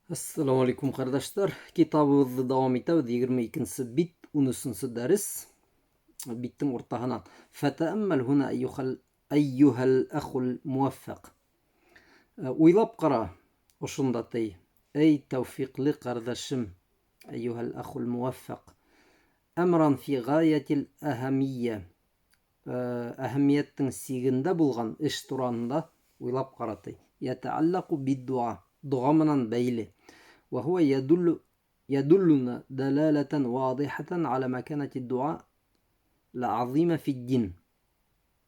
Ассаламу алейкум, ҡәрҙәштәр. Китабыбыҙҙы дауам итәбеҙ. 22 бит, 13 дәрес. Биттең уртаһынан. Фәтәәммәл һуна әйюхал әйюһәл әхул муаффәҡ. Уйлап ҡара, ошонда ти. Эй, тәүфиҡле ҡәрҙәшем, әйюһәл әхул муаффәҡ. Әмран фи ғаятил әһәмийә. Әһәмиәттең сигендә булған эш тураһында уйлап ҡара ти. Йәтәаллаҡу биддуа. Доға менән бәйле. Вә һуә ядуллу ядуллуна далалатан вадихатан аля маканати дуа ләазима фиддин.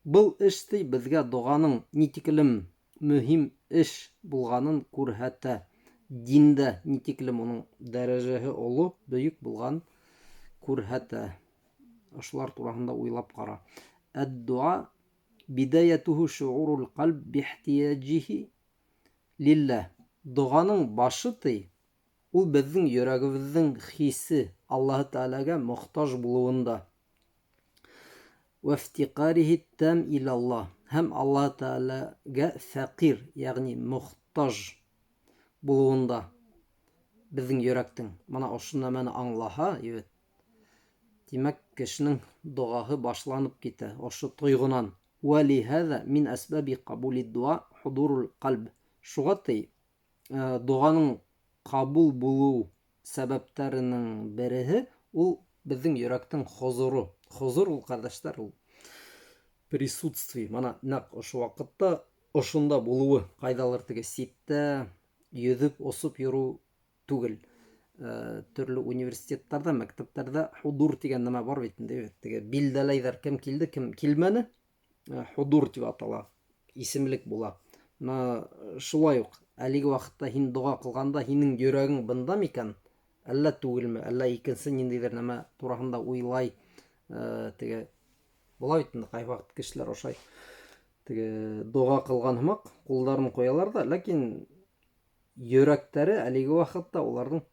Был эш ти беҙгә доғаның ни тиклем мөһим эш булғанын күрһәтә. Диндә ни тиклем уның дәрәжәһе оло, бөйөк булған күрһәтә. Ошолар тураһында уйлап ҡара. Әд-дуа бидаятуһу шуурул ҡальб бихтияҗихи лилләһ. Доғаның башы ти, ул беҙҙең йөрәгебеҙҙең хисе Аллаһы Тәғәләгә мохтаж булыуында. Вәфтиҡарихи тәм илаллаһ. Һәм Аллаһы Тәғәләгә фәҡир, йәғни мохтаж булыуында беҙҙең йөрәктең. Мына ошо нәмәне аңлаһа, ебет, тимәк, кешенең доғаһы башланып китә ошо тойғонан. Вә лиһәҙә мин әсбәби ҡабули дуа худурул ҡальб. Шуға ти, доғаның ҡабул булыу сәбәптәренең береһе ул беҙҙең йөрәктең хозуры. Хозур ул, ҡәрҙәштәр, ул присутствие. Мына нәҡ ошо ваҡытта ошонда булыуы, ҡайҙалыр теге ситтә йөҙөп, осоп йөрөү түгел. Төрлө университеттарҙа, мәктәптәрҙә худур тигән нәмә бар бит инде, теге билдәләйҙәр, кем килде, кем килмәне, худур тип атала, исемлек була. Мына шулай уҡ әлеге ваҡытта һин доға ҡылғанда һинең йөрәгең бында микән, әллә түгелме, әллә икенсе ниндәйҙер нәмә тураһында уйлай, теге була бит инде ҡайһы ваҡыт кешеләр ошай теге доға ҡылған һымаҡ ҡулдарын ҡуялар ҙа, ләкин йөрәктәре әлеге ваҡытта уларҙың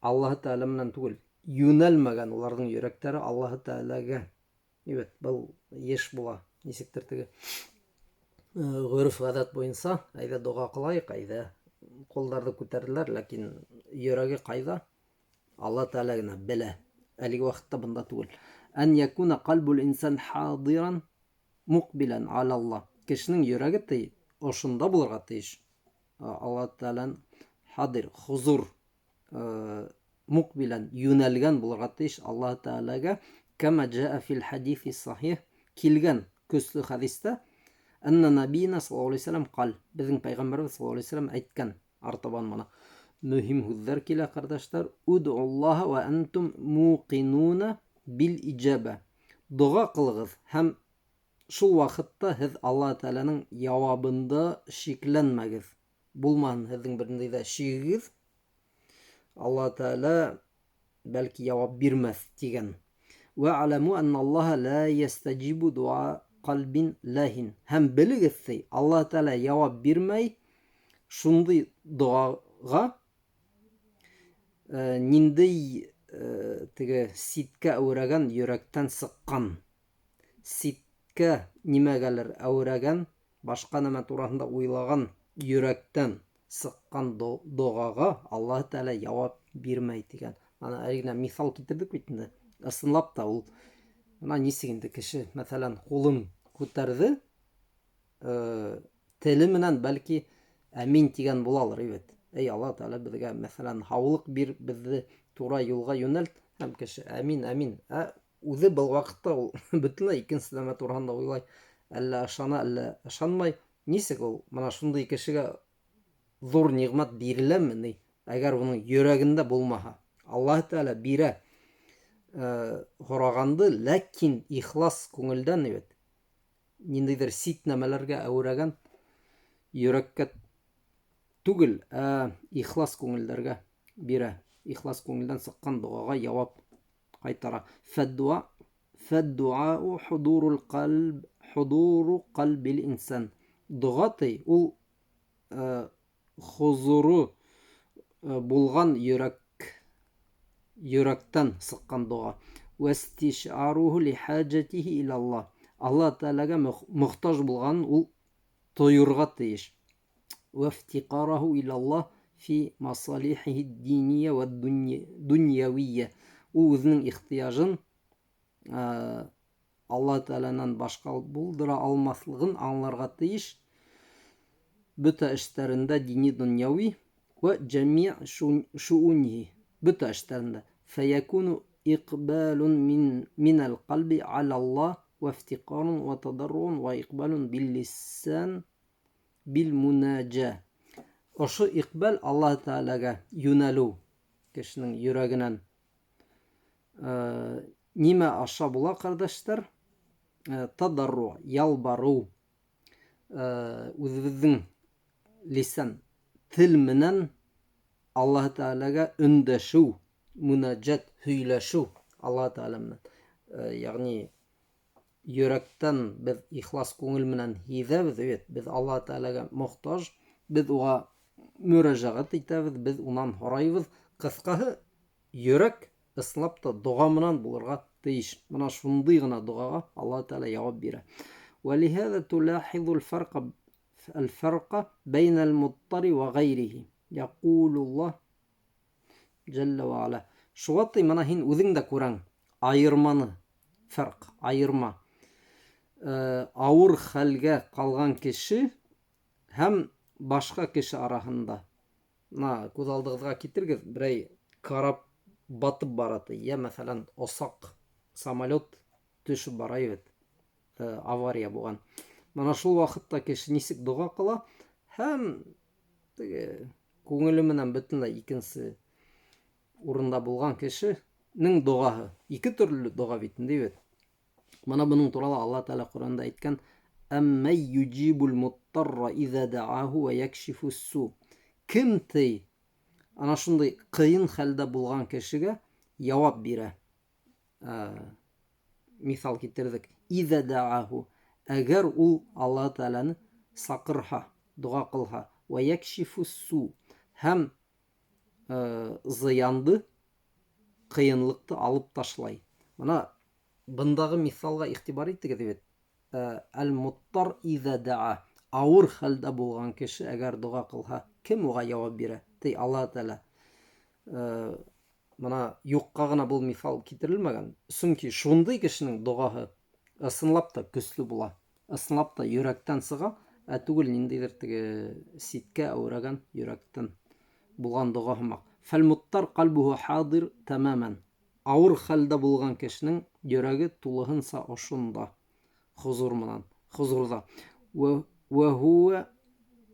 Аллаһы Тәғәлә менән түгел, йүнәлмәгән уларҙың йөрәктәре Аллаһы Тәғәләгә. Бит был йыш була. Нисектер теге ғөрөф-ғәҙәт буйынса, әйҙә доға ҡылайыҡ, әйҙә ҡулдарҙы күтәрҙеләр, ләкин йөрәге ҡайҙа? Алла Тәғәлә генә белә. Әлеге ваҡытта бында түгел. Ән якуна ҡальбул инсан хадиран муҡбилән алалла. Кешенең йөрәге ти ошонда булырға тейеш. Алла Тәғәлән хадир, хозур, муҡбилән йүнәлгән булырға тейеш Аллаһы Тәғәләгә. Кәмә джаа фил хадиҫи сахих, килгән көслө хәдистә, әннә набийна саллаллаһу алейһи вәсәләм ҡал, беҙҙең пәйғәмбәребеҙ саллаллаһу алейһи вәсәләм әйткән. Артабан мына мөһим һүҙҙәр килә, ҡәрҙәштәр. Удуллаһа ва антум муқинуна бил иджаба. Доға ҡылығыҙ һәм шул ваҡытта һеҙ Аллаһ Тәғәләнең яуабында шикләнмәгеҙ. Булмаһын һеҙҙең бер ниндәй ҙә шигегеҙ. Аллаһ Тәғәлә бәлки яуап бирмәҫ тигән. Вә аламу анналлаһа ла ястаҗибу дуа ҡальбин лаһин. Һәм белегеҙ ти, Аллаһ Тәғәлә яуап бирмәй шундай доғаға, ниндәй теге ситкә әүрәгән йөрәктән сыҡҡан, ситкә нимәгәлер әүрәгән, башҡа нәмә тураһында уйлаған йөрәктән сыҡҡан доғаға Аллаһ Тәғәлә яуап бирмәй тигән. Ана әле генә миҫал килтерҙек бит инде. Ысынлап та ул мына нисек инде кеше, мәҫәлән, ҡулын күтәрҙе, теле менән бәлки әмин тигән булалыр, бит. Эй, Аллаһ Тәғәлә, беҙгә, мәҫәлән, һаулыҡ бир, беҙҙе тура юлға йүнәлт, һәм кеше әмин, әмин. Ә үҙе был ваҡытта ул бөтөнләй икенсе нәмә тураһында уйлай, әллә ышана, әллә ышанмай. Нисек ул мына шундай кешегә ҙур ниғмәт биреләме ни, әгәр уның йөрәгендә булмаһа? Аллаһ Тәғәлә бирә һорағанды, ләкин ихлас күңелдән бит. Ниндәйҙер сит нәмәләргә әүрәгән йөрәккә түгел, ә ихлас күңелдәргә бирә. Ихлас күңелдән сыҡҡан доғаға яуап ҡайтара. Фәддуа, фәддуау худурул ҡальб, худуру ҡальбил инсан. Доға ти ул хозуры булған йөрәктән сыҡҡан доға. Вәстишаруһу лихаҗатихи илаллаһ. Аллаһ Тәғәләгә мохтаж булғанын ул тойорға тейеш. Вәфтиҡараһу илаллаһ Фи масалихихи ддиния вә дуньявийя. Ул үзенең ихтыяжын Аллаһ Тәгаләнән башка булдыра алмаслыгын аңларга тиеш. Бөтә эшләрендә дини дөньяви вә җәмиъ шуунихи. Бөтә эшләрендә. Фәякуну икбалун мин минәл кальби алаллаһ вә ифтикарун вә тадарруун вә икбалун бил-лисан бил-мунаҗа. Ошо икбал Аллаһ Тәгаләгә юнәлү кешенең йөрәгенән нимә аша була, кардәшләр? Тадарру, ялбару, үзебезнең лисан, тел менән Аллаһ Тәгаләгә өндәшү, мунаҗат, һөйләшү Аллаһ Тәгалә менән. Ягъни йөрәктән без ихлас күңел менән һиҙәбеҙ бит, беҙ Аллаһ Тәгаләгә мохтаж, беҙ уға мөрәжәғәт итәбеҙ, беҙ унан һорайбыҙ. Ҡыҫҡаһы, йөрәк ысынлап та доға менән булырға тейеш. Бына шундай ғына доғаға Аллаһ Тәғәлә яуап бирә. وَلِهَذَا تُلَاحِظُ الْفَرْقَ الْفَرْقَ بَيْنَ الْمُضْطَرِ وَغَيْرِهِ يَقُولُ اللَّهُ جَلَّ وَعَلَا. Шуға ти бына һин үҙең дә күрәң айырманы, фәрҡ, айырма. Ауыр хәлгә ҡалған кеше һәм башҡа кеше араһында. Бына күҙ алдығыҙға килтергеҙ, берәй карап батып бара ти, йә мәҫәлән осаҡ, самолет төшөп бара бит, авария булған. Бына шул ваҡытта кеше нисек доға ҡыла һәм теге күңеле менән бөтөнләй икенсе урында булған кешенең доғаһы. Ике төрлө доға бит инде бит. Бына бының турала Аллаһ Тәғәлә Ҡөрьәндә әйткән: "Әммән юджибул муттарра иза дааху ва якшифус су". Кем ти ана шундай ҡыйын хәлдә булған кешегә яуап бирә. Миҫал килтерҙек. Иза дааху, әгәр ул Аллаһ Тәғәләне саҡырһа, доға ҡылһа, ва якшифус су, һәм зыянды, ҡыйынлыҡты алып ташлай. Бына бындағы миҫалға иғтибар итегеҙ бит. Әл-муттар иза даа, ауыр хәлдә булған кеше әгәр доға ҡылһа, кем уға яуап бирә? Ти Аллаһ Тәғәлә. Бына юҡҡа ғына был миҫал килтерелмәгән. Сөнки шундай кешенең доғаһы ысынлап та көслө була. Ысынлап та йөрәктән сыға, ә түгел ниндәйҙер теге ситкә әүрәгән йөрәктән булған доға һымаҡ. Фәл-муттар ҡәлбуһу хадир тамаман. Ауыр хәлдә булған кешенең йөрәге тулыһынса ошонда, хозур менән, хозурҙа. Вә хуа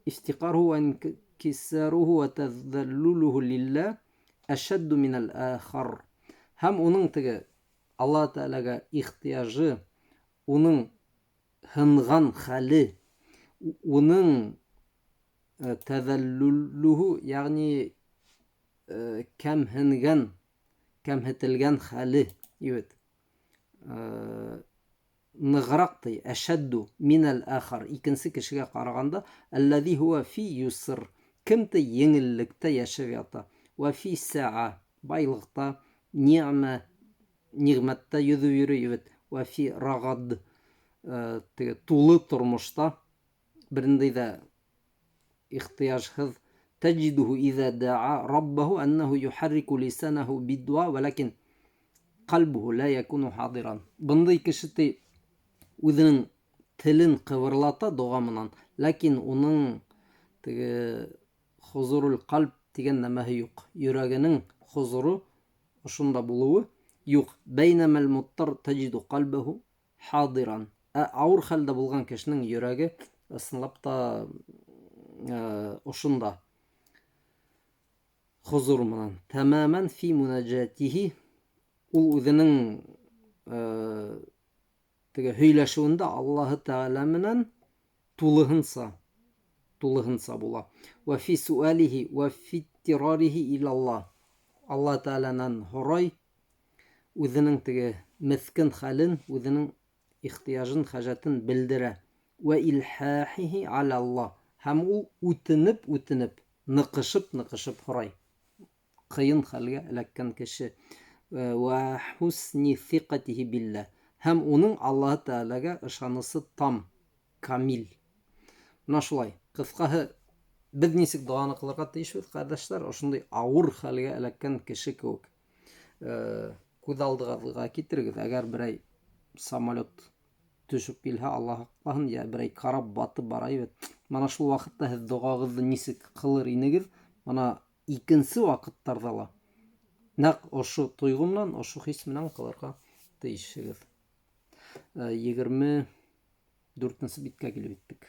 ифтиҡарһу вә инкисаруһу вә таҙаллулуһу лилла әшәдду минәл ахар. Һәм уның теге Аллаһ Тәғәләгә ихтыяжы, уның һынған хәле, уның таҙаллулуһу, йәғни кәмһенгән, кәмһетелгән хәле, ебет. Нығыраҡ ти, әшәдду минәл ахар, икенсе кешегә ҡарағанда, әлләзи хуа фи юср, кем ти еңеллектә йәшәп ята, вә фи саа, байлыҡта, ниғмә, ниғмәттә йөҙөп йөрөй, ебет, вә фи рағад, теге тулы тормошта, берендәй ҙә ихтыяжһыҙ. Тәҗидуһу иза даа раббаһу аннаһу юхаррику лисанаһу бидуа, вәләкин ҡәлбуһу ла якуну хадиран. Бындай кеше ти үҙенең телен ҡыбырлата доға менән, ләкин уның теге хузурул ҡәлб тигән нәмәһе юҡ. Йөрәгенең хузуры ошонда булыуы юҡ. Бәйнәмәл муттар тәҗиду ҡәлбәһу хадиран. Ә ауыр хәлдә булған кешенең йөрәге ысынлап та ошонда хузур менән. Тәмамән фи мунаҗатихи, ул үҙенең теге һөйләшеүендә Аллаһы Тәғәлә менән тулыһынса була. Вә фи суалихи вә фи иттирарихи илаллаһ. Аллаһ Тәғәләнән һорай, үҙенең теге меҫкен хәлен, үҙенең ихтыяжын, хәжәтен белдерә. Вә илхахихи алаллаһ. Һәм ул үтенеп, үтенеп, ныҡышып, ныҡышып һорай. Ҡыйын хәлгә эләккән кеше. Вә хусни сиҡатихи билләһ. Һәм уның Аллаһ Тәғәләгә ышанысы там, камил. Бына шулай. Ҡыҫҡаһы, Беҙ нисек доғаны ҡылырға тейешбеҙ, ҡәрҙәштәр, ошондай ауыр хәлгә эләккән кеше кеүек. Күҙ алдығыҙға китерегеҙ, әгәр берәй самолет төшөп килһә, Аллаһ һаҡлаһын, йә берәй карап батып бара бит. Мына шул ваҡытта һеҙ доғағыҙҙы нисек ҡылыр инегеҙ? Мына икенсе ваҡыттарҙа ла нәҡ ошо тойғо менән, ошо хис менән ҡылырға тейешһегеҙ. 24-нсе биткә килеп еттек.